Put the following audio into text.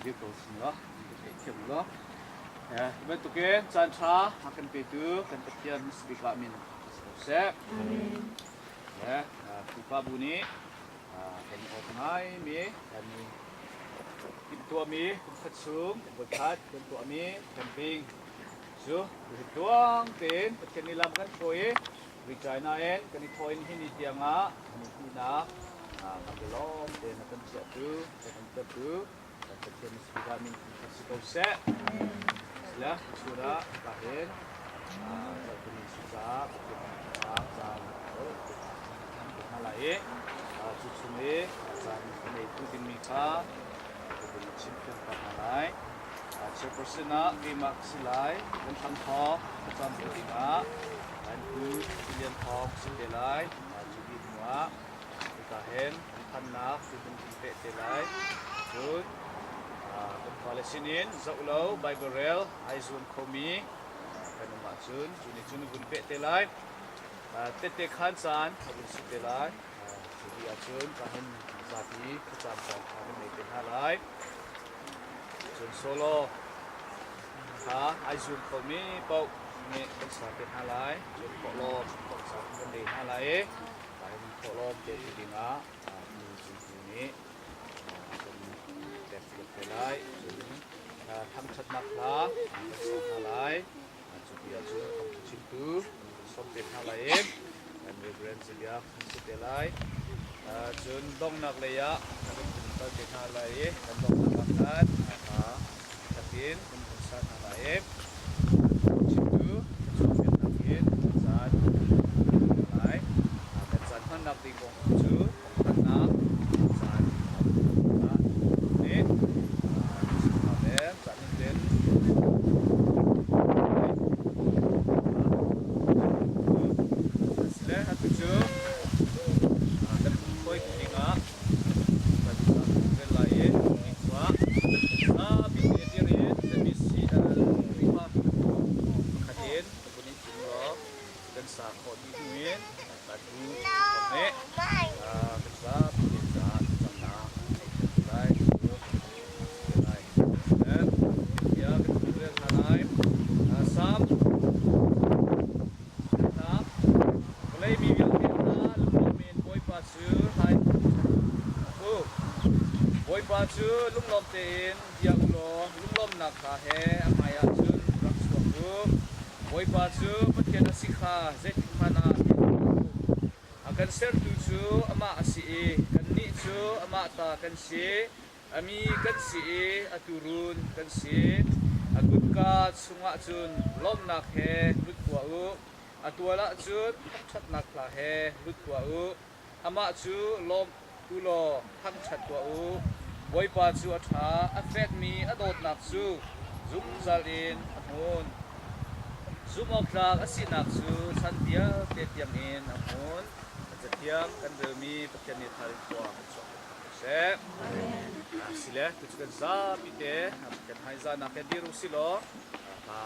Dir ko sin law, ka theihthiam law. Hi bantukin caan ṭha a kan petu kan Pathian hmasabik ah min si ko seh. Khrihfabu nih kan i awk ngaimi kan i timhtuahmi kumkhat chung voikhat kan tuahmi camping cu tluang tein Pathian nih lam kan hruai i Regina in kan i thawh in hi ni tiangah kan i hmuhnak lam tein a kan chiahtu kan umtertu kan Pathian Sida min si ko seh. Sila chura ka hin zarhpini si caah Pathian caan hna lai i cu chung i caan a neitu dingmi kha ka vun chim fiang ta hna lai. Chairperson ah keimah ka si lai. Kan thangthawk thlacam ko dingah kan pu Lian Thawng si te lai. Cu dih hnu ah hika hin kan thannak ti kan kan peh te lai. Cun kan fale sinin zoh lo Bible rel ai zuam khomi kan um ahcun cu nih cun vun peh te lai. Tette khan caan a vun si te lai. Cu dih ahcun ka hin zapi thlacam caan kha kan nei te hna lai. Cun solo kha ai zum khomi paoh nih kan ser te hna lai. Cun thawhlawm thawhcang kan nei hna lai i thawhlawm te ti dingah nu zumtu nih kan pek piak te lai. Cun thangṭhatnak hla kan ser hna lai. Cu ti ahcun thawngṭha chimtu kan sawm te hna lai i kan Reverend Zibiak an si te lai. Cun donghnak lei ah kan hun kal te hna lai i kan donghnak ah khan hla takin kan hun sa hna lai i chimtu thluachuah in caan lai. Kan caan hmannak ding kong cu thawngthanhnak caan nih caan in ten Sile atu cu kan hruai dingah kan rel lai i nikhua zapi te dir in ZBCL Khrihfa pakhat in ka vun in thim law kan sa khawh dih hnu in kan bu kong nih kan zapi te caah thlacamnak lai lai. Bia kan rel hna lai. Salm Vawlei mi vialte hna lunglawm in Bawipa cu hai u. Bawipa cu lunglawm tein bia u law lunglawmnak hla he a hmaiah cun rak chuak u. Bawipa cu Pathian a si kha zeitikhmanh ah philh hlah u. A kan sertu cu amah a si i kannih cu amah ta kan si. A mi kan si i a tuurun kan si. A kutka chungah cun lawmhnak he lut tuah u. A tual ah cun thangṭhatnak hla he lut tuah u. Amah cu lawm u law thangṭhat tuah u. Bawipa cu a ṭha, a fekmi a dawtnak cu zungzal in a hmun. Zumhawktlak a sinak cu chan vialte tiangin a hmun. Cathiang kan relmi Pathian nih thar in khua kan chuah Seh. Sile, tu cu kan zapi te kan hmaizanak he dir u si law hla.